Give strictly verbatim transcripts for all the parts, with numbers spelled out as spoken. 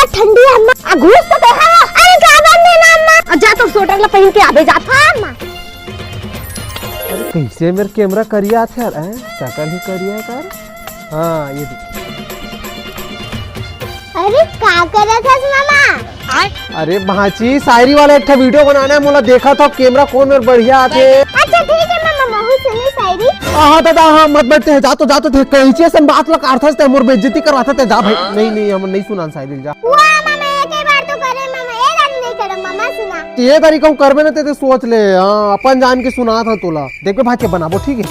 ठंडी अम्मा, आ घूस तो देखा। अरे का बात नहीं ना अम्मा, आ जा तो स्वेटर ला पहन के आबे जात। हाँ अम्मा। अरे कइसे मेर कैमरा करिया आथे यार, हैं? शकल ही करिया हे का रे? हाँ, ये देख। अरे का करत हस मामा? अरे भांची, शायरी वाला एक ठा वीडियो बनाना हे, मोला देखत हव कैमरा कोन मेर बढ़िया आथे। अच्छा ठीक हे मामा, महू सुनहूं शायरी। हाँ दादा, हाँ मत बैठते हैं, जा तो, जा तो, ते कैंची असन बात ला काटथस ते, मोर बेइज्जती करवाथस ते, जा भाई। नहीं, नहीं, हम नहीं सुनान शायरी, जा। वाह मामा, एक ही बार तो करे मामा, ये दारी नहीं करे मामा, सुना। ये दारी कहूँ करबे ना ते, ते सोच ले, हाँ, अपन जान के सुनात हंव तोला। देखबे भांची, बनाबो, ठीक हे।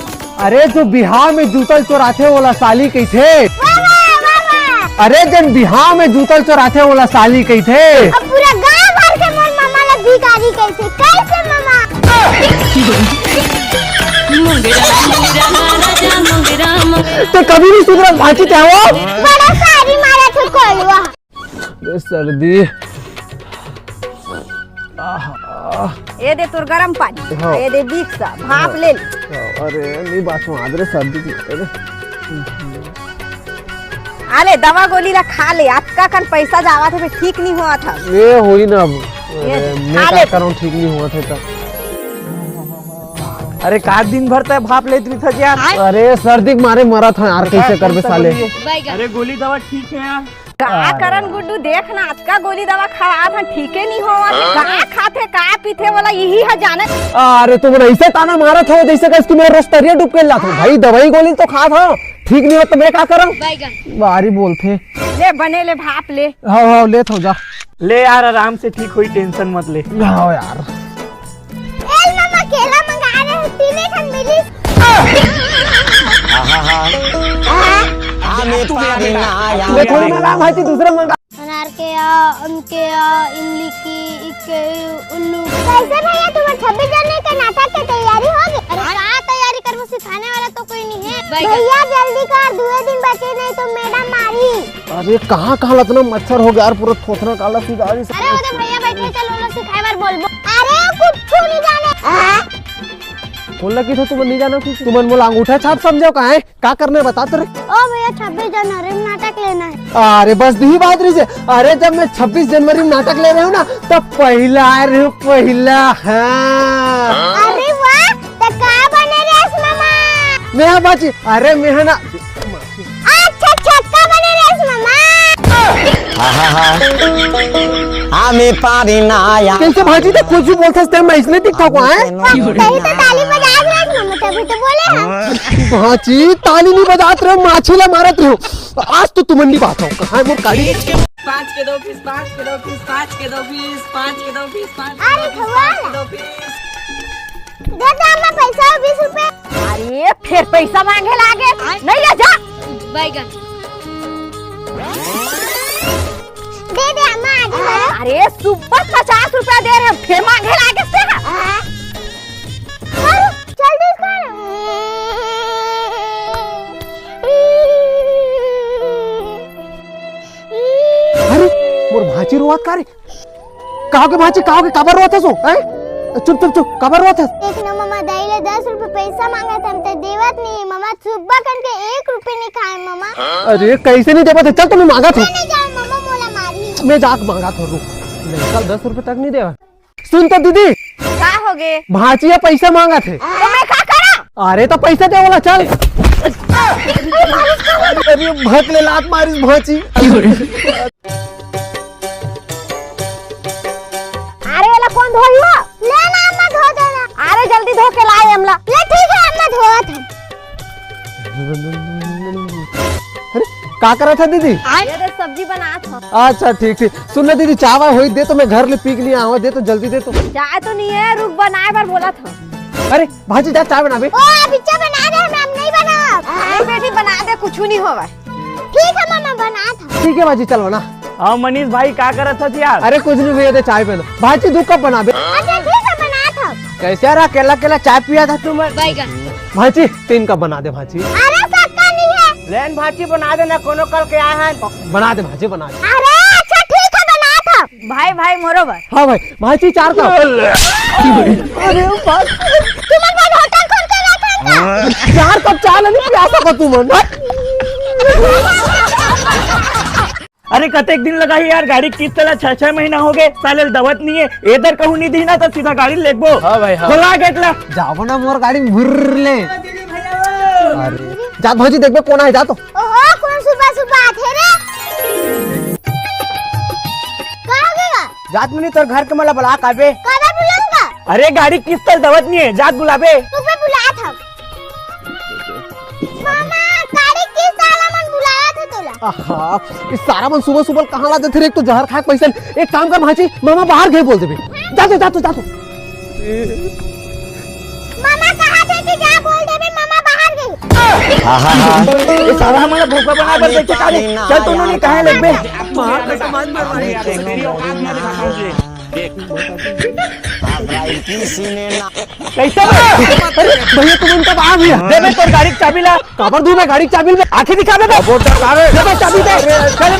अरे जो बिहाव में जूता ल चोराथे ओला साली कहिथे। वाह, वाह, वाह, वाह। अरे जेन बिहाव में जूता ल चोराथे ओला साली कहिथे। अब पूरा गांव भर के मोर मामा ला भिखारी कहिथे। कइसे मामा? ते कभी नहीं सुधरस भांची ते हो। बड़ा शायरी मारत हे कोलवा। अरे सर्दी। आहा। ये दे तोर गरम पानी, हाँ। ये दे Vicks, भाप ले ले। हाँ, अरे, नहीं बाँचहूँ आज रे, सर्दी के मारे। अरे, दवा गोली ला खा ले, अतका कन पैसा जावत हे, ठीक नहीं होवत हे। ये होही ना अब। ये अरे, मैं का करूँ, ठीक नहीं होवत हे त। अरे, का दिन भर तैं भाप लेत रहिथस यार? अरे, सर्दी के मारे मरत हंव यार, कइसे करबे साले? अरे, गोली दवा ठीक हे यार। का करन गुड्डू, देख ना, अतका गोली दवा खवात हंव, ठीके नहीं होवत हे। का खाथे, का पीथे, ओला इही ह जाने। अरे तुमन अइसे ताना मारत हव जइसे कस कि मैं रोज तरिया डूब के लात हंव। भाई दवाई गोली तो खात हंव, ठीक नहीं होवत त मैं का करंव? बारी बोलथे। ले बने ले भाप ले। हाँ, हाँ, लेत हंव जा। ले यार, आराम से ठीक होही, tension मत ले। हाँ यार। एल मामा केला मंगा रहे हो, तीने ठन मिलिस। आहा हा। आमे पानी ना आया। मैं थोड़ी मंगा भाई, तू दूसरा मंगा। अनार के आ, आम के आ, इमली की, इके, उल्लू। कैसे भैया, तुम्हारे छब्बीस जनवरी के नाटक के तैयारी हो गई? अरे का तैयारी करबो, सिखाने वाला तो कोई नहीं है। भैया जल्दी कर, दुए दिन बचे नहीं तो मैडम मारी। अरे कहाँ कहाँ लतना मच्छर हो गया यार, पूरा थोथना काला सीधा आ गया। अरे ओदे भैया बैठे, चल ओला सिखाए बर बोलबो। अरे कुछ नहीं जाने। बोलना कि तो तुमन नहीं जाना कुछ, तुमन मोला अंगूठा छाप समझो का है? का करना है बता तो रे। ओ भैया छब्बीस जनवरी में नाटक लेना है। अरे बस दही बात रही से। अरे जब मैं छब्बीस जनवरी में नाटक ले रहे हूँ ना, तब पहला आ रहे हूँ, पहला। हाँ। अरे वाह, तो का बने रेस मामा? मैं हाँ बाची, अरे मैं हाँ ना। अच्छा छक्का बने रेस मामा। आहा हा। आमे पानी ना आया। कैसे भांची तो कुछ भी बोलता है, मैं इसलिए दिखता को है। तभी तो ताली बजा रहे रेस मामा, तभी तो बोले हैं। भांची ताली नहीं बजात रहे, माछी ला मारत रहे हो। आज तो तुमन नहीं बात हो, कहाँ है वो गाड़ी? पाँच के दो पीस, पाँच के दो पीस, पाँच के दो पीस, पाँच के दो पीस, पाँच के दो पीस, अरे पाँच के भगवान। दो पीस। दे दे अम्मा पैसा, बीस रुपए। अरे, फिर पैसा मांगे लागे। नहीं ले जा। बैगन। दे दे अम्मा, आज भर। अरे, सुबह पचास रुपया दे रहे हैं, फिर मांगे लागे से। अरे, जल्दी कर। अरे, मोर भांची रोवत का रे? का होगे भांची, का होगे, काबर रोवत हस ओ, हैं? चुप, चुप, चुप, काबर रोवत हस? देख ना मामा, दाई ले दस रुपए पैसा मांगत हन, ते देवत नहीं है मामा, सुब्बा कन के एक रुपए नहीं खाए मामा। अरे, कैसे नहीं देवत है? चल, तो मैं मांगत हूँ। मैं नहीं जाऊँ मामा, मोला मारी। मैं जाके मांगत हूँ, रुक। नहीं, कल दस रुपए तक नहीं देवा। सुन तो दीदी। का होगे? भांची ह पैसा मांगत हे। तो मैं का करा? अरे तो पैसा दे वाला, चल। अरे भक ले लात मारिस भांची। अरे एला कोन धोही हो? ले ना अम्मा धो देना। अरे जल्दी धो के लाए हमला। ले ठीक है अम्मा धोवत हन। अरे, का करत ह दीदी? ये दे सब्जी बनात हव। अच्छा, ठीक, ठीक। सुन ना दीदी, चाय वाय होई दे तो मैं घर ले पी के नहीं आवा, दे तो जल्दी दे तो। चाय तो नहीं है, रुक बनाए बर बोलत हव। अरे, भांची जा चाय बनाबे। ओ, अभी चाय बना दे, हम नहीं बनाब। अरे बेटी बना दे, कुछ नहीं होवे। ठीक है मामा, बनात हव। ठीक है भांची, चल बना। हाँ मनीष भाई, का करत हस यार? अरे कुछ नहीं भैया, दे चाय पीना। भांची दू कप बनाबे। अच्छा ठीक है, बनात हव। कैसे यार, अकेला अकेला चाय पिया था तू? मैं भांची तीन कप बना दे भांची। अरे सक्का नहीं है। लेन भांची बना देना, कोनो कल के आए हैं। बना दे भांची, बना दे। अरे अच्छा ठीक है, बनात हव। भाई भाई मोरो बर। हाँ भाई, भांची चार कप। अरे बाप। तुमन बर होटल खोल के रखन का? चार कप चाय नहीं पिया सको तुमन। अरे कतेक दिन लगाही यार, गाड़ी के किस्त ला छह छह महीना हो गए, साले ल दवत नहीं है। एदर कहूँ नहीं दीही ना तो सीधा गाड़ी लेगबो। हाँ भाई, हाँ। खोला गेट ला। जाबो ना मोर गाड़ी में भुर्र ले। अरे जा भौजी, देखबे कोन आए, जा तो। ओहो, कोन सुबह सुबह आथे रे? का हो गया? जात मनी तोर घर के मला बला काबे। काबर बुलाऊंगा? अरे गाड़ी के किस्त ला दवत नहीं है, जात बुलाबे। तू पे बुलात हम। मामा, गाड़ी के किस्त वाला मन बुलाया था तोला। आहा, ये सारा मन सुबह सुबह कहाँ ला देथे रे? एक तो जहर खाए पैसा नहीं। एक काम कर भांची, मामा बाहर गए बोल देबे। जा तो, जा तो, जा तो। मामा कहा थे कि जा बोल देबे, मामा बाहर गए। आहा, ये सारा मन भूखा बना कर देखे का रे? चल तो नहीं कहे लगबे। माँ कसम मर भाई। कैसे बे? अरे भैया, तुम इनका बाहर भैया। दे बे तोर गाड़ी के चाबी ला। काबर दूं मैं गाड़ी के चाबी में? आंखें दिखा बे। अब वो तो सारे दे बे चाबी दे। चल बे,